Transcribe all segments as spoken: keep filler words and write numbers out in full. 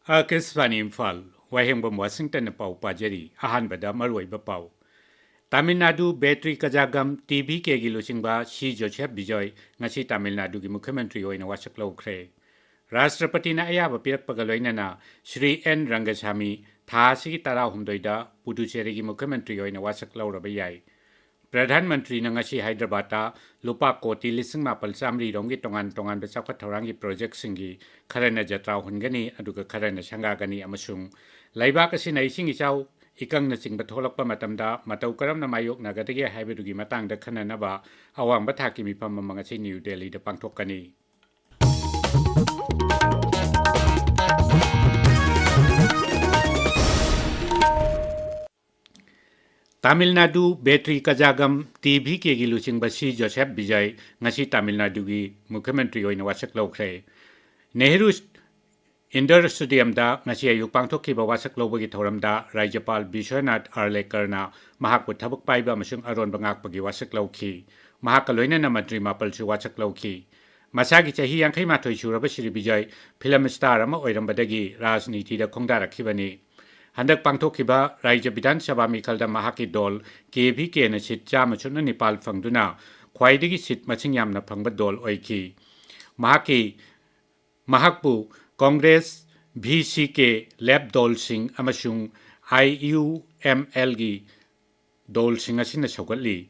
ꯑꯥꯀꯥꯁꯕꯥꯅꯤ ꯏꯝꯐꯥꯜ, ꯋꯥꯍꯦꯡꯕꯝ ꯋꯥꯁꯤꯡꯇꯟꯅ ꯄꯥꯎ ꯄꯥꯖꯔꯤ꯫ ꯑꯍꯥꯟꯕꯗ ꯃꯔꯨꯑꯣꯏꯕ ꯄꯥꯎ꯫ ꯇꯥꯃꯤꯜ ꯅꯥꯗꯨ ꯕꯦꯇ꯭ꯔꯤ ꯀꯖꯥꯒꯝ ꯇꯤ ꯚꯤ ꯀꯦꯒꯤ ꯂꯨꯆꯤꯡꯕ ꯁꯤ ꯖꯣꯁꯦꯐ ꯕꯤꯖꯣꯏ ꯉꯁꯤ ꯇꯥꯃꯤꯜ ꯅꯥꯗꯨꯒꯤ ꯃꯨꯈ꯭ꯌ ꯃꯟꯇ꯭ꯔꯤ ꯑꯣꯏꯅ ꯋꯥꯁꯛ ꯂꯧꯈ꯭ꯔꯦ꯫ ꯔꯥꯁꯇ꯭ꯔꯄꯇꯤꯅ ꯑꯌꯥꯕ ꯄꯤꯔꯛꯄꯒ ꯂꯣꯏꯅꯅ ꯁ꯭ꯔꯤ ꯑꯦꯟ ꯔꯪꯒꯁꯥꯃꯤ ꯊꯥ ꯑꯁꯤꯒꯤ ꯇꯔꯥꯍꯨꯝꯗꯣꯏꯗ ꯄꯨꯗꯨꯆꯦꯔꯤꯒꯤ ꯃꯨꯈ꯭ꯌ ꯃꯟꯇ꯭ꯔꯤ ꯑꯣꯏꯅ ꯋꯥꯁꯛ ꯂꯧꯔꯕ ꯌꯥꯏ꯫ ꯄ꯭ꯔꯙꯥꯟ ꯃꯟꯇ꯭ꯔꯤꯅ ꯉꯁꯤ ꯍꯥꯏꯗ꯭ꯔꯕꯥꯗꯇ ꯂꯨꯄꯥ ꯀꯣꯇꯤ ꯂꯤꯁꯤꯡ ꯃꯥꯄꯜ ꯆꯥꯃꯔꯤ ꯔꯣꯝꯒꯤ ꯇꯣꯉꯥꯟ ꯇꯣꯉꯥꯟꯕ ꯆꯥꯎꯈꯠ ꯊꯧꯔꯥꯡꯒꯤ ꯄ꯭ꯔꯣꯖꯦꯛꯁꯤꯡꯒꯤ ꯈꯔꯅ ꯖꯇ꯭ꯔꯥ ꯍꯨꯟꯒꯅꯤ, ꯑꯗꯨꯒ ꯈꯔꯅ ꯁꯪꯒꯥꯒꯅꯤ ꯑꯃꯁꯨꯡ ꯂꯩꯕꯥꯛ ꯑꯁꯤꯅ ꯏꯁꯤꯡ ꯏꯆꯥꯎ, ꯏꯀꯪꯅꯆꯤꯡꯕ ꯊꯣꯛꯂꯛꯄ ꯃꯇꯝꯗ ꯃꯇꯧ ꯀꯔꯝꯅ ꯃꯥꯌꯣꯛꯅꯒꯗꯒꯦ ꯍꯥꯏꯕꯗꯨꯒꯤ ꯃꯇꯥꯡꯗ ꯈꯟꯅꯅꯕ ꯑꯋꯥꯡꯕ ꯊꯥꯛꯀꯤ ꯃꯤꯐꯝ ꯑꯃ ꯉꯁꯤ ꯅ꯭ꯌꯨ ꯗꯦꯜꯂꯤꯗ ꯄꯥꯡꯊꯣꯛꯀꯅꯤ꯫ ꯇꯥꯃꯤꯜ ꯅꯥꯗꯨ ꯕꯦꯇ꯭ꯔꯤ ꯀꯖꯥꯒꯝ ꯇꯤ ꯚꯤ ꯀꯦꯒꯤ ꯂꯨꯆꯤꯡꯕ ꯁꯤ ꯖꯣꯁꯦꯐ ꯕꯤꯖꯣꯏ ꯉꯁꯤ ꯇꯥꯃꯤꯜ ꯅꯥꯗꯨꯒꯤ ꯃꯨꯈ꯭ꯌ ꯃꯟꯇ꯭ꯔꯤ ꯑꯣꯏꯅ ꯋꯥꯁꯛ ꯂꯧꯈ꯭ꯔꯦ꯫ ꯅꯦꯍꯔꯨ ꯏꯟꯗꯣꯔ ꯁ꯭ꯇꯦꯗꯤꯌꯝꯗ ꯉꯁꯤ ꯑꯌꯨꯛ ꯄꯥꯡꯊꯣꯛꯈꯤꯕ ꯋꯥꯁꯛ ꯂꯧꯕꯒꯤ ꯊꯧꯔꯝꯗ ꯔꯥꯖ꯭ꯌꯄꯥꯜ ꯕꯤꯁ꯭ꯋꯅꯥꯊ ꯑꯥꯔꯂꯦꯀꯔꯅ ꯃꯍꯥꯛꯄꯨ ꯊꯕꯛ ꯄꯥꯏꯕ ꯑꯃꯁꯨꯡ ꯑꯔꯣꯟꯕ ꯉꯥꯛꯄꯒꯤ ꯋꯥꯁꯛ ꯂꯧꯈꯤ꯫ ꯃꯍꯥꯛꯀ ꯂꯣꯏꯅꯅ ꯃꯟꯇ꯭ꯔꯤ ꯃꯥꯄꯜꯁꯨ ꯋꯥꯁꯛ ꯂꯧꯈꯤ꯫ ꯃꯁꯥꯒꯤ ꯆꯍꯤ ꯌꯥꯡꯈꯩ ꯃꯥꯊꯣꯏ ꯁꯨꯔꯕ ꯁ꯭ꯔꯤ ꯕꯤꯖꯣꯏ ꯐꯤꯂꯝ ꯁ꯭ꯇꯥꯔ ꯑꯃ ꯑꯣꯏꯔꯝꯕꯗꯒꯤ ꯔꯥꯖꯅꯤꯇꯤꯗ ꯈꯣꯡꯗꯥꯔꯛꯈꯤꯕꯅꯤ꯫ ꯍꯟꯗꯛ ꯄꯥꯡꯊꯣꯛꯈꯤꯕ ꯔꯥꯖ꯭ꯌ ꯕꯤꯙꯥꯟ ꯁꯚꯥ ꯃꯤꯈꯜꯗ ꯃꯍꯥꯛꯀꯤ ꯗꯣꯜ ꯀꯦ ꯚꯤ ꯀꯦꯅ ꯁꯤꯠ ꯆꯥꯝꯃ ꯁꯨꯞꯅ ꯅꯤꯄꯥꯜ ꯐꯪꯗꯨꯅ ꯈ꯭ꯋꯥꯏꯗꯒꯤ ꯁꯤꯠ ꯃꯁꯤꯡ ꯌꯥꯝꯅ ꯐꯪꯕ ꯗꯣꯜ ꯑꯣꯏꯈꯤ꯫ ꯃꯍꯥꯛꯀꯤ, ꯃꯍꯥꯛꯄꯨ ꯀꯣꯡꯒ꯭ꯔꯦꯁ, ꯚꯤ ꯁꯤ ꯀꯦ, ꯂꯦꯐ ꯗꯣꯜꯁꯤꯡ ꯑꯃꯁꯨꯡ ꯑꯥꯏ ꯌꯨ ꯑꯦꯝ ꯑꯦꯜꯒꯤ ꯗꯣꯜꯁꯤꯡ ꯑꯁꯤꯅ ꯁꯧꯒꯠꯂꯤ꯫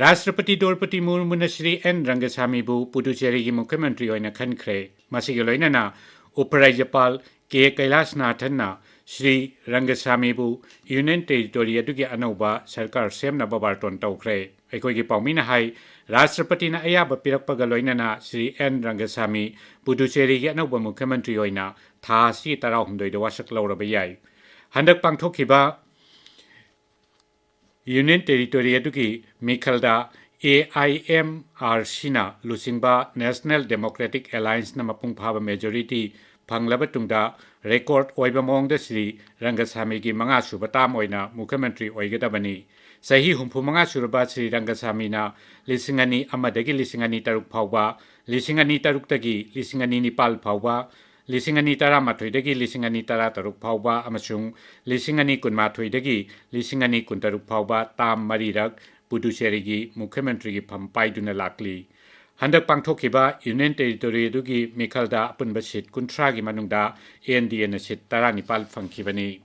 ꯔꯥꯁꯇ꯭ꯔꯄꯇꯤ ꯗ꯭ꯔꯧꯄꯗꯤ ꯃꯨꯔꯃꯨꯅ ꯁ꯭ꯔꯤ ꯑꯦꯟ ꯔꯪꯒꯁꯥꯃꯤꯕꯨ ꯄꯨꯗꯨꯆꯦꯔꯤꯒꯤ ꯃꯨꯈ꯭ꯌ ꯃꯟꯇ꯭ꯔꯤ ꯑꯣꯏꯅ ꯈꯟꯈ꯭ꯔꯦ꯫ ꯃꯁꯤꯒꯤ ꯂꯣꯏꯅꯅ ꯎꯄꯔꯥꯖ꯭ꯌꯄꯥꯜ ꯀꯦ ꯀꯩꯂꯥꯁꯅꯥꯊꯟꯅ ꯁ꯭ꯔꯤ ꯔꯪꯒꯁꯥꯃꯤꯕꯨ ꯌꯨꯅꯤꯌꯟ ꯇꯦꯔꯤꯇꯣꯔꯤ ꯑꯗꯨꯒꯤ ꯑꯅꯧꯕ ꯁꯔꯀꯥꯔ ꯁꯦꯝꯅꯕ ꯕꯥꯔꯇꯣꯟ ꯇꯧꯈ꯭ꯔꯦ꯫ ꯑꯩꯈꯣꯏꯒꯤ ꯄꯥꯎꯃꯤꯅ ꯍꯥꯏ, ꯔꯥꯁꯇ꯭ꯔꯄꯇꯤꯅ ꯑꯌꯥꯕ ꯄꯤꯔꯛꯄꯒ ꯂꯣꯏꯅꯅ ꯁ꯭ꯔꯤ ꯑꯦꯟ ꯔꯪꯒꯁꯥꯃꯤ ꯄꯨꯗꯨꯆꯦꯔꯤꯒꯤ ꯑꯅꯧꯕ ꯃꯨꯈ꯭ꯌ ꯃꯟꯇ꯭ꯔꯤ ꯑꯣꯏꯅ ꯊꯥ ꯑꯁꯤꯒꯤ ꯇꯔꯥꯍꯨꯝꯗꯣꯏꯗ ꯋꯥꯁꯛ ꯂꯧꯔꯕ ꯌꯥꯏ꯫ ꯍꯟꯗꯛ ꯄꯥꯡꯊꯣꯛꯈꯤꯕ ꯌꯨꯅꯤꯌꯟ ꯇꯦꯔꯤꯇꯣꯔꯤ ꯑꯗꯨꯒꯤ ꯃꯤꯈꯜꯗ ꯑꯦ ꯑꯥꯏ ꯑꯦꯝ ꯑꯥꯔ ꯁꯤꯅ ꯂꯨꯆꯤꯡꯕ ꯅꯦꯁꯅꯦꯜ ꯗꯦꯃꯣꯀ꯭ꯔꯦꯇꯤꯛ ꯑꯦꯂꯥꯏꯟꯁꯅ ꯃꯄꯨꯡ ꯐꯥꯕ ꯃꯦꯖꯣꯔꯤꯇꯤ ꯐꯪꯂꯕ ꯇꯨꯡꯗ ꯔꯦꯀꯣꯔꯗ ꯑꯣꯏꯕ ꯃꯑꯣꯡꯗ ꯁ꯭ꯔꯤ ꯔꯪꯒꯁꯥꯃꯤꯒꯤ ꯃꯉꯥꯁꯨꯕ ꯇꯥꯝ ꯑꯣꯏꯅ ꯃꯨꯈ꯭ꯌ ꯃꯟꯇ꯭ꯔꯤ ꯑꯣꯏꯒꯗꯕꯅꯤ꯫ ꯆꯍꯤ ꯍꯨꯝꯐꯨ ꯃꯉꯥ ꯁꯨꯔꯕ ꯁ꯭ꯔꯤ ꯔꯪꯒꯁꯥꯃꯤꯅ ꯂꯤꯁꯤꯡ ꯑꯅꯤ ꯑꯃꯗꯒꯤ ꯂꯤꯁꯤꯡ ꯑꯅꯤ ꯇꯔꯨꯛ ꯐꯥꯎꯕ, ꯂꯤꯁꯤꯡ ꯑꯅꯤ ꯇꯔꯨꯛꯇꯒꯤ ꯂꯤꯁꯤꯡ ꯑꯅꯤ ꯅꯤꯄꯥꯜ ꯐꯥꯎꯕ ꯂꯤꯁꯤꯡ ꯑꯅꯤ ꯇꯔꯥꯃꯥꯊꯣꯏꯗꯒꯤ ꯂꯤꯁꯤꯡ ꯑꯅꯤ ꯇꯔꯥꯇꯔꯨꯛ ꯐꯥꯎꯕ ꯑꯃꯁꯨꯡ ꯂꯤꯁꯤꯡ ꯑꯅꯤ ꯀꯨꯟꯃꯥꯊꯣꯏꯗꯒꯤ ꯂꯤꯁꯤꯡ ꯑꯅꯤ ꯀꯨꯟꯇꯔꯨꯛ ꯐꯥꯎꯕ ꯇꯥꯝ ꯃꯔꯤꯔꯛ ꯄꯨꯗꯨꯆꯦꯔꯤꯒꯤ ꯃꯨꯈ꯭ꯌ ꯃꯟꯇ꯭ꯔꯤꯒꯤ ꯐꯝ ꯄꯥꯏꯗꯨꯅ ꯂꯥꯛꯂꯤ꯫ ꯍꯟꯗꯛ ꯄꯥꯡꯊꯣꯛꯈꯤꯕ ꯌꯨꯅꯤꯌꯟ ꯇꯦꯔꯤꯇꯣꯔꯤ ꯑꯗꯨꯒꯤ ꯃꯤꯈꯜꯗ ꯑꯄꯨꯟꯕ ꯁꯤꯠ ꯀꯨꯟꯊ꯭ꯔꯥꯒꯤ ꯃꯅꯨꯡꯗ ꯑꯦꯟ ꯗꯤ ꯑꯦꯅ ꯁꯤꯠ ꯇꯔꯥꯅꯤꯄꯥꯜ ꯐꯪꯈꯤꯕꯅꯤ꯫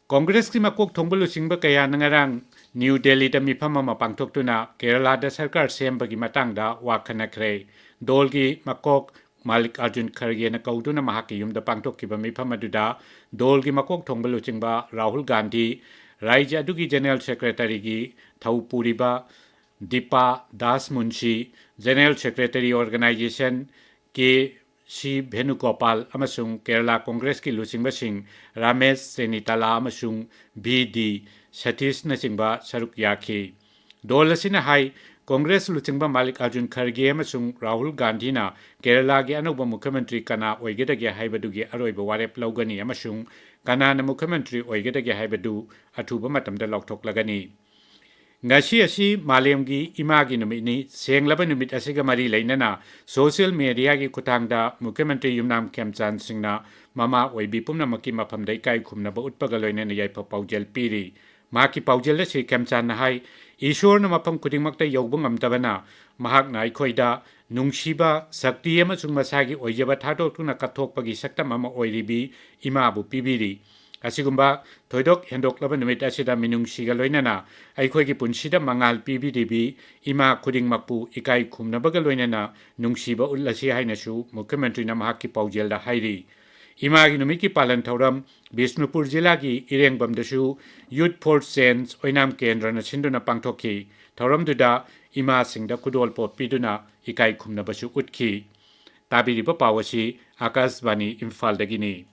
ꯀꯣꯡꯒ꯭ꯔꯦꯁꯀꯤ ꯃꯀꯣꯛ ꯊꯣꯡꯕ ꯂꯨꯆꯤꯡꯕ ꯀꯌꯥꯅ ꯉꯔꯥꯡ ꯅ꯭ꯌꯨ ꯗꯦꯜꯂꯤꯗ ꯃꯤꯐꯝ ꯑꯃ ꯄꯥꯡꯊꯣꯛꯇꯨꯅ ꯀꯦꯔꯂꯥꯗ ꯁꯔꯀꯥꯔ ꯁꯦꯝꯕꯒꯤ ꯃꯇꯥꯡꯗ ꯋꯥ ꯈꯟꯅꯈ꯭ꯔꯦ꯫ ꯗꯣꯜꯒꯤ ꯃꯀꯣꯛ ꯃꯥꯂꯤꯛ ꯑꯔꯖꯨꯟ ꯈꯔꯒꯦꯅ ꯀꯧꯗꯨꯅ ꯃꯍꯥꯛꯀꯤ ꯌꯨꯝꯗ ꯄꯥꯡꯊꯣꯛꯈꯤꯕ ꯃꯤꯐꯝ ꯑꯗꯨꯗ ꯗꯣꯜꯒꯤ ꯃꯀꯣꯛ ꯊꯣꯡꯕ ꯂꯨꯆꯤꯡꯕ ꯔꯥꯍꯨꯜ ꯒꯥꯟꯙꯤ, ꯔꯥꯏꯖ꯭ꯌ ꯑꯗꯨꯒꯤ ꯖꯦꯅꯔꯦꯜ ꯁꯦꯀ꯭ꯔꯦꯇꯔꯤꯒꯤ ꯊꯧ ꯄꯨꯔꯤꯕ Dipa Das Munshi, general secretary organisation K C Venugopal ꯑꯃꯁꯨꯡ ꯀꯦꯔꯂꯥ ꯀꯣꯡꯒ꯭ꯔꯦꯁꯀꯤ ꯂꯨꯆꯤꯡꯕꯁꯤꯡ ꯔꯥꯃꯦꯁ ꯆꯦꯅꯤꯇꯥꯂꯥ ꯑꯃꯁꯨꯡ ꯚꯤ ꯗꯤ ꯁꯇꯤꯁꯅꯆꯤꯡꯕ ꯁꯔꯨꯛ ꯌꯥꯈꯤ꯫ ꯗꯣꯜ ꯑꯁꯤꯅ ꯍꯥꯏ, ꯀꯣꯡꯒ꯭ꯔꯦꯁ ꯂꯨꯆꯤꯡꯕ ꯃꯥꯂꯤꯛ ꯑꯔꯖꯨꯟ ꯈꯔꯒꯦ ꯑꯃꯁꯨꯡ ꯔꯥꯍꯨꯜ ꯒꯥꯟꯙꯤꯅ ꯀꯦꯔꯂꯥꯒꯤ ꯑꯅꯧꯕ ꯃꯨꯈ꯭ꯌ ꯃꯟꯇ꯭ꯔꯤ ꯀꯅꯥ ꯑꯣꯏꯒꯗꯒꯦ ꯍꯥꯏꯕꯗꯨꯒꯤ ꯑꯔꯣꯏꯕ ꯋꯥꯔꯦꯞ ꯂꯧꯒꯅꯤ ꯑꯃꯁꯨꯡ ꯀꯅꯥꯅ ꯃꯨꯈ꯭ꯌ ꯃꯟꯇ꯭ꯔꯤ ꯑꯣꯏꯒꯗꯒꯦ ꯍꯥꯏꯕꯗꯨ ꯑꯊꯨꯕ ꯃꯇꯝꯗ ꯂꯥꯎꯊꯣꯛꯂꯒꯅꯤ꯫ ꯉꯁꯤ ꯑꯁꯤ ꯃꯥꯂꯦꯝꯒꯤ ꯏꯃꯥꯒꯤ ꯅꯨꯃꯤꯠꯅꯤ꯫ ꯁꯦꯡꯂꯕ ꯅꯨꯃꯤꯠ ꯑꯁꯤꯒ ꯃꯔꯤ ꯂꯩꯅꯅ ꯁꯣꯁꯤꯌꯦꯜ ꯃꯦꯗꯤꯌꯥꯒꯤ ꯈꯨꯠꯊꯥꯡꯗ ꯃꯨꯈ꯭ꯌ ꯃꯟꯇ꯭ꯔꯤ ꯌꯨꯝꯅꯥꯝ ꯈꯦꯝꯆꯥꯟ ꯁꯤꯡꯅ ꯃꯃꯥ ꯑꯣꯏꯕꯤ ꯄꯨꯝꯅꯃꯛꯀꯤ ꯃꯐꯝꯗ ꯏꯀꯥꯏ ꯈꯨꯝꯅꯕ ꯎꯠꯄꯒ ꯂꯣꯏꯅꯅ ꯌꯥꯏꯐ ꯄꯥꯎꯖꯦꯜ ꯄꯤꯔꯤ꯫ ꯃꯍꯥꯛꯀꯤ ꯄꯥꯎꯖꯦꯜꯗ ꯁ꯭ꯔꯤ ꯈꯦꯝꯆꯥꯟꯅ ꯍꯥꯏ, ꯏꯁꯣꯔꯅ ꯃꯐꯝ ꯈꯨꯗꯤꯡꯃꯛꯇ ꯌꯧꯕ ꯉꯝꯗꯕꯅ ꯃꯍꯥꯛꯅ ꯑꯩꯈꯣꯏꯗ ꯅꯨꯡꯁꯤꯕ, ꯁꯛꯇꯤ ꯑꯃꯁꯨꯡ ꯃꯁꯥꯒꯤ ꯑꯣꯏꯖꯕ ꯊꯥꯗꯣꯛꯇꯨꯅ ꯀꯠꯊꯣꯛꯄꯒꯤ ꯁꯛꯇꯝ ꯑꯃ ꯑꯣꯏꯔꯤꯕꯤ ꯏꯃꯥꯕꯨ ꯄꯤꯕꯤꯔꯤ꯫ ꯑꯁꯤꯒꯨꯝꯕ ꯊꯣꯏꯗꯣꯛ ꯍꯦꯟꯗꯣꯛꯂꯕ ꯅꯨꯃꯤꯠ ꯑꯁꯤꯗ ꯃꯤꯅꯨꯡꯁꯤꯒ ꯂꯣꯏꯅꯅ ꯑꯩꯈꯣꯏꯒꯤ ꯄꯨꯟꯁꯤꯗ ꯃꯉꯥꯜ ꯄꯤꯕꯤꯔꯤꯕꯤ ꯏꯃꯥ ꯈꯨꯗꯤꯡꯃꯛꯄꯨ ꯏꯀꯥꯏ ꯈꯨꯝꯅꯕꯒ ꯂꯣꯏꯅꯅ ꯅꯨꯡꯁꯤꯕ ꯎꯠꯂꯁꯤ ꯍꯥꯏꯅꯁꯨ ꯃꯨꯈ꯭ꯌ ꯃꯟꯇ꯭ꯔꯤꯅ ꯃꯍꯥꯛꯀꯤ ꯄꯥꯎꯖꯦꯜꯗ ꯍꯥꯏꯔꯤ꯫ ꯏꯃꯥꯒꯤ ꯅꯨꯃꯤꯠꯀꯤ ꯄꯥꯂꯟ ꯊꯧꯔꯝ ꯕꯤꯁꯅꯨꯄꯨꯔ ꯖꯤꯂꯥꯒꯤ ꯏꯔꯦꯡꯕꯝꯗꯁꯨ Youth for Change ꯑꯣꯏꯅꯥꯝ ꯀꯦꯟꯗ꯭ꯔꯅ ꯁꯤꯟꯗꯨꯅ ꯄꯥꯡꯊꯣꯛꯈꯤ꯫ ꯊꯧꯔꯝꯗꯨꯗ ꯏꯃꯥꯁꯤꯡꯗ ꯈꯨꯗꯣꯜꯄꯣꯠ ꯄꯤꯗꯨꯅ ꯏꯀꯥꯏ ꯈꯨꯝꯅꯕꯁꯨ ꯎꯠꯈꯤ꯫ ꯇꯥꯕꯤꯔꯤꯕ ꯄꯥꯎ ꯑꯁꯤ ꯑꯥꯀꯥꯁꯕꯥꯅꯤ ꯏꯝꯐꯥꯜꯗꯒꯤꯅꯤ꯫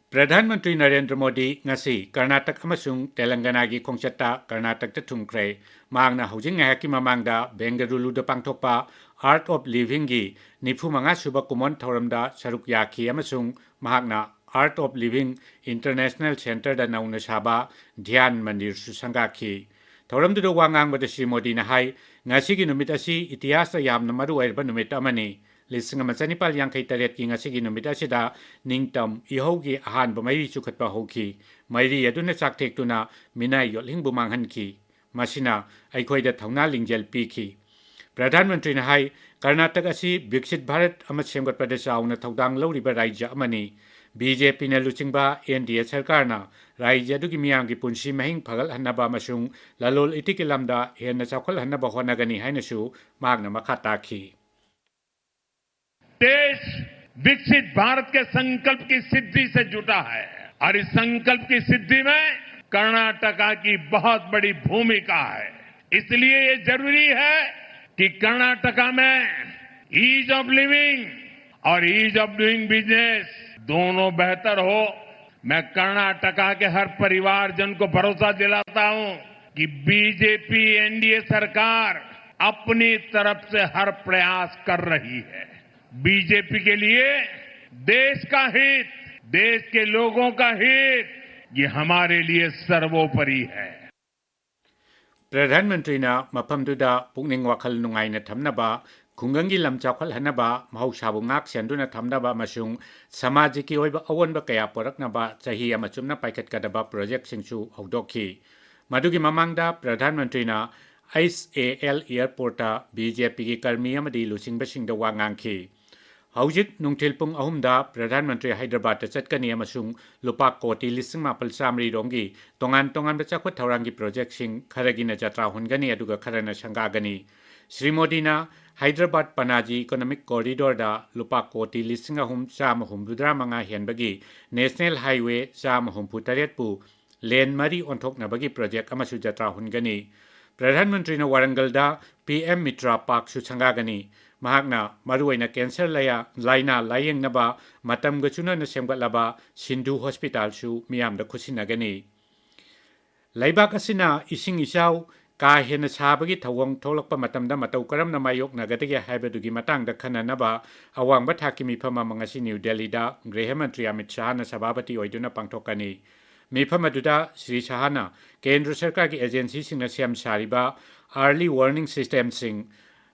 ꯄ꯭ꯔꯙꯥꯟ ꯃꯟꯇ꯭ꯔꯤ ꯅꯔꯦꯟꯗ꯭ꯔ ꯃꯣꯗꯤ ꯉꯁꯤ ꯀꯔꯅꯥꯇꯛ ꯑꯃꯁꯨꯡ ꯇꯦꯂꯪꯒꯅꯥꯒꯤ ꯈꯣꯡꯆꯠꯇ ꯀꯔꯅꯥꯇꯛꯇ ꯊꯨꯡꯈ꯭ꯔꯦ꯫ ꯃꯍꯥꯛꯅ ꯍꯧꯖꯤꯛ ꯉꯥꯏꯍꯥꯛꯀꯤ ꯃꯃꯥꯡꯗ ꯕꯦꯡꯒꯂꯨꯔꯨꯗ ꯄꯥꯡꯊꯣꯛꯄ Art of Livingꯒꯤ ꯅꯤꯐꯨ ꯃꯉꯥ ꯁꯨꯕ ꯀꯨꯝꯑꯣꯟ ꯊꯧꯔꯝꯗ ꯁꯔꯨꯛ ꯌꯥꯈꯤ ꯑꯃꯁꯨꯡ ꯃꯍꯥꯛꯅ Art of Living International Centreꯗ ꯅꯧꯅ ꯁꯥꯕ ꯙ꯭ꯌꯥꯟ ꯃꯟꯗꯤꯔꯁꯨ ꯁꯪꯒꯥꯈꯤ꯫ ꯊꯧꯔꯝꯗꯨꯗ ꯋꯥ ꯉꯥꯡꯕꯗ ꯁ꯭ꯔꯤ ꯃꯣꯗꯤꯅ ꯍꯥꯏ, ꯉꯁꯤꯒꯤ ꯅꯨꯃꯤꯠ ꯑꯁꯤ ꯏꯇꯤꯍꯥꯁꯇ ꯌꯥꯝꯅ ꯃꯔꯨ ꯑꯣꯏꯔꯕ ꯅꯨꯃꯤꯠ ꯑꯃꯅꯤ꯫ ꯂꯤꯁꯤꯡ ꯑꯃ ꯆꯅꯤꯄꯥꯜ ꯌꯥꯡꯈꯩ ꯇꯔꯦꯠꯀꯤ ꯉꯁꯤꯒꯤ ꯅꯨꯃꯤꯠ ꯑꯁꯤꯗ ꯅꯤꯡꯇꯝ ꯏꯍꯧꯒꯤ ꯑꯍꯥꯟꯕ ꯃꯩꯔꯤ ꯆꯨꯈꯠꯄ ꯍꯧꯈꯤ꯫ ꯃꯩꯔꯤ ꯑꯗꯨꯅ ꯆꯥꯛꯊꯦꯛꯇꯨꯅ ꯃꯤꯅꯥꯏ ꯌꯣꯠꯂꯤꯡꯕꯨ ꯃꯥꯡꯍꯟꯈꯤ꯫ ꯃꯁꯤꯅ ꯑꯩꯈꯣꯏꯗ ꯊꯧꯅꯥ ꯂꯤꯡꯖꯦꯜ ꯄꯤꯈꯤ꯫ ꯄ꯭ꯔꯙꯥꯟ ꯃꯟꯇ꯭ꯔꯤꯅ ꯍꯥꯏ, ꯀꯔꯅꯥꯇꯛ ꯑꯁꯤ ꯕꯤꯛꯁꯤꯠ ꯚꯥꯔꯠ ꯑꯃ ꯁꯦꯝꯒꯠꯄꯗ ꯆꯥꯎꯅ ꯊꯧꯗꯥꯡ ꯂꯧꯔꯤꯕ ꯔꯥꯖ꯭ꯌ ꯑꯃꯅꯤ꯫ ꯕꯤ ꯖꯦ ꯄꯤꯅ ꯂꯨꯆꯤꯡꯕ ꯑꯦꯟ ꯗꯤ ꯑꯦ ꯁꯔꯀꯥꯔꯅ ꯔꯥꯖ꯭ꯌ ꯑꯗꯨꯒꯤ ꯃꯤꯌꯥꯝꯒꯤ ꯄꯨꯟꯁꯤ ꯃꯍꯤꯡ ꯐꯒꯠꯍꯟꯅꯕ ꯑꯃꯁꯨꯡ ꯂꯂꯣꯟ ꯏꯇꯤꯛꯀꯤ ꯂꯝꯗ ꯍꯦꯟꯅ ꯆꯥꯎꯈꯠꯍꯟꯅꯕ ꯍꯣꯠꯅꯒꯅꯤ ꯍꯥꯏꯅꯁꯨ ꯃꯍꯥꯛꯅ ꯃꯈꯥ ꯇꯥꯈꯤ꯫ देश विकसित भारत के संकल्प की सिद्धि से जुटा है और इस संकल्प की सिद्धि में कर्नाटका की बहुत बड़ी भूमिका है। इसलिए ये जरूरी है कि कर्नाटका में ईज ऑफ लिविंग और ईज ऑफ डूइंग बिजनेस दोनों बेहतर हो। मैं कर्नाटका के हर परिवारजन को भरोसा दिलाता हूं कि B J P N D A सरकार अपनी तरफ से हर प्रयास कर रही है। बी जे पी के लिए देश का हित, देश के लोगों का हित, ये हमारे लिए सर्वोपरि है। ꯄ꯭ꯔꯙꯥꯟ ꯃꯟꯇ꯭ꯔꯤꯅ ꯃꯐꯝꯗꯨꯗ ꯄꯨꯛꯅꯤꯡ ꯋꯥꯈꯜ ꯅꯨꯡꯉꯥꯏꯅ ꯊꯝꯅꯕ, ꯈꯨꯡꯒꯪꯒꯤ ꯂꯝ ꯆꯥꯎꯈꯠꯍꯟꯅꯕ, ꯃꯍꯧꯁꯥꯕꯨ ꯉꯥꯛ ꯁꯦꯟꯗꯨꯅ ꯊꯝꯅꯕ ꯑꯃꯁꯨꯡ ꯁꯃꯥꯖꯒꯤ ꯑꯣꯏꯕ ꯑꯑꯣꯟꯕ ꯀꯌꯥ ꯄꯨꯔꯛꯅꯕ ꯆꯍꯤ ꯑꯃ ꯆꯨꯞꯅ ꯄꯥꯏꯈꯠꯀꯗꯕ ꯄ꯭ꯔꯣꯖꯦꯛꯁꯤꯡꯁꯨ ꯍꯧꯗꯣꯛꯈꯤ꯫ ꯃꯗꯨꯒꯤ ꯃꯃꯥꯡꯗ ꯄ꯭ꯔꯙꯥꯟ ꯃꯟꯇ꯭ꯔꯤꯅ ꯑꯩꯆ ꯑꯦ ꯑꯦꯜ ꯑꯦꯌꯔꯄꯣꯔꯠꯇ ꯕꯤ ꯖꯦ ꯄꯤꯒꯤ ꯀꯔꯃꯤ ꯑꯃꯗꯤ ꯂꯨꯆꯤꯡꯕꯁꯤꯡꯗ ꯋꯥ ꯉꯥꯡꯈꯤ꯫ ꯍꯧꯖꯤꯛ ꯅꯨꯡꯊꯤꯜ ꯄꯨꯡ ꯑꯍꯨꯝꯗ ꯄ꯭ꯔꯙꯥꯟ ꯃꯟꯇ꯭ꯔꯤ ꯍꯥꯏꯗ꯭ꯔꯕꯥꯗꯇ ꯆꯠꯀꯅꯤ ꯑꯃꯁꯨꯡ ꯂꯨꯄꯥ ꯀꯣꯇꯤ ꯂꯤꯁꯤꯡ ꯃꯥꯄꯜ ꯆꯥꯃꯔꯤ ꯔꯣꯝꯒꯤ ꯇꯣꯉꯥꯟ ꯇꯣꯉꯥꯟꯕ ꯆꯥꯎꯈꯠ ꯊꯧꯔꯥꯡꯒꯤ ꯄ꯭ꯔꯣꯖꯦꯛꯁꯤꯡ ꯈꯔꯒꯤꯅ ꯖꯇ꯭ꯔꯥ ꯍꯨꯟꯒꯅꯤ, ꯑꯗꯨꯒ ꯈꯔꯅ ꯁꯪꯒꯥꯒꯅꯤ꯫ ꯁ꯭ꯔꯤ ꯃꯣꯗꯤꯅ ꯍꯥꯏꯗ꯭ꯔꯕꯥꯗ ꯄꯅꯥꯖꯤ ꯏꯀꯣꯅꯣꯃꯤꯛ ꯀꯣꯔꯤꯗꯣꯔꯗ ꯂꯨꯄꯥ ꯀꯣꯇꯤ ꯂꯤꯁꯤꯡ ꯑꯍꯨꯝ ꯆꯥꯝꯃ ꯍꯨꯝꯐꯨꯇꯔꯥ ꯃꯉꯥ ꯍꯦꯟꯕꯒꯤ ꯅꯦꯁꯅꯦꯜ ꯍꯥꯏꯋꯦ ꯆꯥꯝꯃ ꯍꯨꯝꯐꯨ ꯇꯔꯦꯠꯄꯨ ꯂꯦꯟ ꯃꯔꯤ ꯑꯣꯟꯊꯣꯛꯅꯕꯒꯤ ꯄ꯭ꯔꯣꯖꯦꯛ ꯑꯃꯁꯨ ꯖꯇ꯭ꯔꯥ ꯍꯨꯟꯒꯅꯤ꯫ ꯄ꯭ꯔꯙꯥꯟ ꯃꯟꯇ꯭ꯔꯤꯅ ꯋꯥꯔꯪꯒꯜꯗ ꯄꯤ ꯑꯦꯝ ꯃꯤꯇ꯭ꯔꯥ ꯄꯥꯔꯛꯁꯨ ꯁꯪꯒꯥꯒꯅꯤ꯫ ꯃꯍꯥꯛꯅ ꯃꯔꯨꯑꯣꯏꯅ ꯀꯦꯟꯁꯔ ꯂꯥꯏꯌꯥ-, ꯂꯥꯏꯅꯥ ꯂꯥꯌꯦꯡꯅꯕ ꯃꯇꯝꯒ ꯆꯨꯅꯅ ꯁꯦꯝꯒꯠꯂꯕ ꯁꯤꯟꯙꯨ ꯍꯣꯁꯄꯤꯇꯥꯜꯁꯨ ꯃꯤꯌꯥꯝꯗ ꯈꯨꯠꯁꯤꯟꯅꯒꯅꯤ꯫ ꯂꯩꯕꯥꯛ ꯑꯁꯤꯅ ꯏꯁꯤꯡ ꯏꯆꯥꯎ ꯀꯥ ꯍꯦꯟꯅ ꯁꯥꯕꯒꯤ ꯊꯧꯑꯣꯡ ꯊꯣꯛꯂꯛꯄ ꯃꯇꯝꯗ ꯃꯇꯧ ꯀꯔꯝꯅ ꯃꯥꯌꯣꯛꯅꯒꯗꯒꯦ ꯍꯥꯏꯕꯗꯨꯒꯤ ꯃꯇꯥꯡꯗ ꯈꯟꯅꯅꯕ ꯑꯋꯥꯡꯕ ꯊꯥꯛꯀꯤ ꯃꯤꯐꯝ ꯑꯃ ꯉꯁꯤ ꯅ꯭ꯌꯨ ꯗꯦꯜꯂꯤꯗ ꯒ꯭ꯔꯤꯍ ꯃꯟꯇ꯭ꯔꯤ ꯑꯃꯤꯠ ꯁꯥꯍꯅ ꯁꯚꯥꯄꯇꯤ ꯑꯣꯏꯗꯨꯅ ꯄꯥꯡꯊꯣꯛꯀꯅꯤ꯫ ꯃꯤꯐꯝ ꯑꯗꯨꯗ ꯁ꯭ꯔꯤ ꯁꯍꯥꯅ ꯀꯦꯟꯗ꯭ꯔ ꯁꯔꯀꯥꯔꯒꯤ ꯑꯦꯖꯦꯟꯁꯤꯁꯤꯡꯅ ꯁꯦꯝ ꯁꯥꯔꯤꯕ early warning systemꯁꯤꯡ,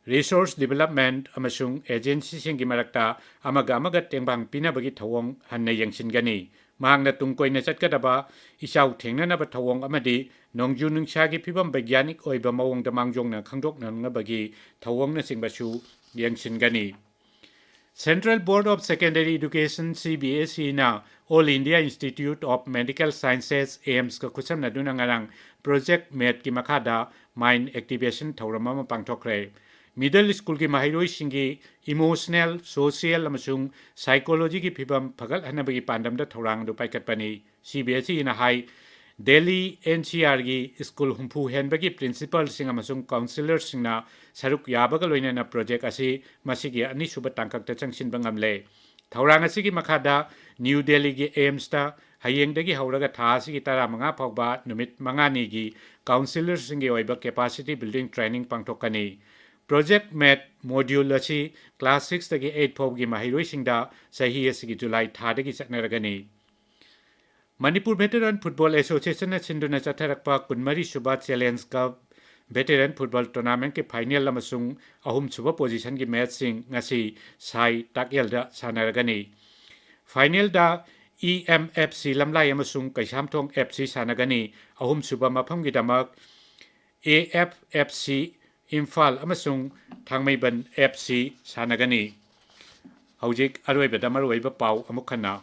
resource development ꯑꯃꯁꯨꯡ agencyꯁꯤꯡꯒꯤ ꯃꯔꯛꯇ ꯑꯃꯒ ꯑꯃꯒ ꯇꯦꯡꯕꯥꯡ ꯄꯤꯅꯕꯒꯤ ꯊꯧꯑꯣꯡ ꯍꯟꯅ ꯌꯦꯡꯁꯤꯟꯒꯅꯤ꯫ ꯃꯍꯥꯛꯅ ꯇꯨꯡ ꯀꯣꯏꯅ ꯆꯠꯀꯗꯕ ꯏꯆꯥꯎ ꯊꯦꯡꯅꯅꯕ ꯊꯧꯑꯣꯡ ꯑꯃꯗꯤ ꯅꯣꯡꯖꯨ ꯅꯨꯡꯁꯥꯒꯤ ꯐꯤꯕꯝ ꯕꯩꯒ꯭ꯌꯥꯅꯤꯛ ꯑꯣꯏꯕ ꯃꯑꯣꯡꯗ ꯃꯥꯡꯖꯧꯅ ꯈꯪꯗꯣꯛꯅꯅꯕꯒꯤ ꯊꯧꯑꯣꯡꯅꯆꯤꯡꯕꯁꯨ ꯌꯦꯡꯁꯤꯟꯒꯅꯤ꯫ Central Board of Secondary Education, CBSEꯅ All India Institute of Medical Sciences, AIIMSꯀ ꯈꯨꯠꯁꯝꯅꯗꯨꯅ ꯉꯔꯥꯡ Project ꯃꯦꯠꯀꯤ ꯃꯈꯥꯗ mind activation ꯊꯧꯔꯝ ꯑꯃ ꯄꯥꯡꯊꯣꯛꯈ꯭ꯔꯦ꯫ Middle schoolꯒꯤ ꯃꯍꯩꯔꯣꯏꯁꯤꯡꯒꯤ emotional, social ꯑꯃꯁꯨꯡ psychologyꯒꯤ ꯐꯤꯕꯝ ꯐꯒꯠꯍꯟꯅꯕꯒꯤ ꯄꯥꯟꯗꯝꯗ ꯊꯧꯔꯥꯡ ꯑꯗꯨ ꯄꯥꯏꯈꯠꯄꯅꯤ꯫ CBSEꯅ ꯍꯥꯏ, ꯗꯦꯜꯂꯤ NCRꯒꯤ ꯁ꯭ꯀꯨꯜ ꯍꯨꯝꯐꯨ ꯍꯦꯟꯕꯒꯤ principalꯁꯤꯡ ꯑꯃꯁꯨꯡ counsellorꯁꯤꯡꯅ ꯁꯔꯨꯛ ꯌꯥꯕꯒ ꯂꯣꯏꯅꯅ project ꯑꯁꯤ ꯃꯁꯤꯒꯤ ꯑꯅꯤꯁꯨꯕ ꯇꯥꯡꯀꯛꯇ ꯆꯪꯁꯤꯟꯕ ꯉꯝꯂꯦ꯫ ꯊꯧꯔꯥꯡ ꯑꯁꯤꯒꯤ ꯃꯈꯥꯗ ꯅ꯭ꯌꯨ ꯗꯦꯜꯂꯤꯒꯤ AIIMSꯇ ꯍꯌꯦꯡꯗꯒꯤ ꯍꯧꯔꯒ ꯊꯥ ꯑꯁꯤꯒꯤ ꯇꯔꯥꯃꯉꯥ ꯐꯥꯎꯕ ꯅꯨꯃꯤꯠ ꯃꯉꯥꯅꯤꯒꯤ counsellorꯁꯤꯡꯒꯤ ꯑꯣꯏꯕ capacity building training ꯄꯥꯡꯊꯣꯛꯀꯅꯤ꯫ Project ꯃꯦꯠ module ꯑꯁꯤ class sixꯇꯒꯤ eight ꯐꯥꯎꯕꯒꯤ ꯃꯍꯩꯔꯣꯏꯁꯤꯡꯗ ꯆꯍꯤ ꯑꯁꯤꯒꯤ ꯖꯨꯂꯥꯏ ꯊꯥꯗꯒꯤ ꯆꯠꯅꯔꯒꯅꯤ꯫ ꯃꯅꯤꯄꯨꯔ Veteran Football Associationꯅ ꯁꯤꯟꯗꯨꯅ ꯆꯠꯊꯔꯛꯄ ꯀꯨꯟꯃꯔꯤ ꯁꯨꯕ Challenge Cup Veteran Football Tournamentꯀꯤ final ꯑꯃꯁꯨꯡ ꯑꯍꯨꯝꯁꯨꯕ positionꯒꯤ matchꯁꯤꯡ ꯉꯁꯤ ꯁꯥꯏ ꯇꯥꯛꯌꯦꯜꯗ ꯁꯥꯟꯅꯔꯒꯅꯤ꯫ Finalꯗ EMFC ꯂꯝꯂꯥꯏ ꯑꯃꯁꯨꯡ ꯀꯩꯁꯥꯝꯊꯣꯡ FC ꯁꯥꯟꯅꯒꯅꯤ꯫ ꯑꯍꯨꯝꯁꯨꯕ ꯃꯐꯝꯒꯤꯗꯃꯛ AFFC ꯏꯝꯐꯥꯜ ꯑꯃꯁꯨꯡ ꯊꯥꯡꯃꯩꯕꯟ FC ꯁꯥꯟꯅꯒꯅꯤ꯫ ꯍꯧꯖꯤꯛ ꯑꯔꯣꯏꯕꯗ ꯃꯔꯨꯑꯣꯏꯕ ꯄꯥꯎ ꯑꯃꯨꯛ ꯍꯟꯅ꯫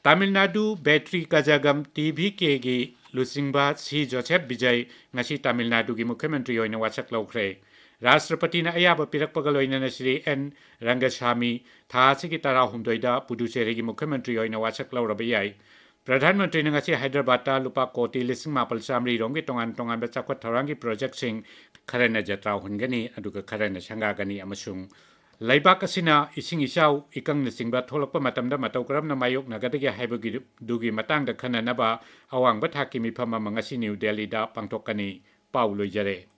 ꯇꯥꯃꯤꯜ ꯅꯥꯗꯨ ꯕꯦꯇ꯭ꯔꯤ ꯀꯖꯥꯒꯝ TVKꯒꯤ ꯂꯨꯆꯤꯡꯕ ꯁꯤ ꯖꯣꯁꯦꯐ ꯕꯤꯖꯌ ꯉꯁꯤ ꯇꯥꯃꯤꯜ ꯅꯥꯗꯨꯒꯤ ꯃꯨꯈ꯭ꯌ ꯃꯟꯇ꯭ꯔꯤ ꯑꯣꯏꯅ ꯋꯥꯁꯛ ꯂꯧꯈ꯭ꯔꯦ꯫ ꯔꯥꯁꯇ꯭ꯔꯄꯇꯤꯅ ꯑꯌꯥꯕ ꯄꯤꯔꯛꯄꯒ ꯂꯣꯏꯅꯅ ꯁ꯭ꯔꯤ ꯑꯦꯟ ꯔꯪꯒꯁꯥꯃꯤ ꯊꯥ ꯑꯁꯤꯒꯤ ꯇꯔꯥꯍꯨꯝꯗꯣꯏꯗ ꯄꯨꯗꯨꯆꯦꯔꯤꯒꯤ ꯃꯨꯈ꯭ꯌ ꯃꯟꯇ꯭ꯔꯤ ꯑꯣꯏꯅ ꯋꯥꯁꯛ ꯂꯧꯔꯕ ꯌꯥꯏ꯫ ꯄ꯭ꯔꯙꯥꯟ ꯃꯟꯇ꯭ꯔꯤꯅ ꯉꯁꯤ ꯍꯥꯏꯗ꯭ꯔꯕꯥꯗꯇ ꯂꯨꯄꯥ ꯀꯣꯇꯤ ꯂꯤꯁꯤꯡ ꯃꯥꯄꯜ ꯆꯥꯃꯔꯤ ꯔꯣꯝꯒꯤ ꯇꯣꯉꯥꯟ ꯇꯣꯉꯥꯟꯕ ꯆꯥꯎꯈꯠ ꯊꯧꯔꯥꯡꯒꯤ projectꯁꯤꯡ ꯈꯔꯅ ꯖꯇ꯭ꯔꯥ ꯍꯨꯟꯒꯅꯤ, ꯑꯗꯨꯒ ꯈꯔꯅ ꯁꯪꯒꯥꯒꯅꯤ ꯑꯃꯁꯨꯡ ꯂꯩꯕꯥꯛ ꯑꯁꯤꯅ ꯏꯁꯤꯡ ꯏꯆꯥꯎ, ꯏꯀꯪꯅꯆꯤꯡꯕ ꯊꯣꯛꯂꯛꯄ ꯃꯇꯝꯗ ꯃꯇꯧ ꯀꯔꯝꯅ ꯃꯥꯌꯣꯛꯅꯒꯗꯒꯦ ꯍꯥꯏꯕꯒꯤꯗꯨꯒꯤ ꯃꯇꯥꯡꯗ ꯈꯟꯅꯅꯕ ꯑꯋꯥꯡꯕ ꯊꯥꯛꯀꯤ ꯃꯤꯐꯝ ꯑꯃ ꯉꯁꯤ ꯅ꯭ꯌꯨ ꯗꯦꯜꯂꯤꯗ ꯄꯥꯡꯊꯣꯛꯀꯅꯤ꯫ ꯄꯥꯎ ꯂꯣꯏꯖꯔꯦ꯫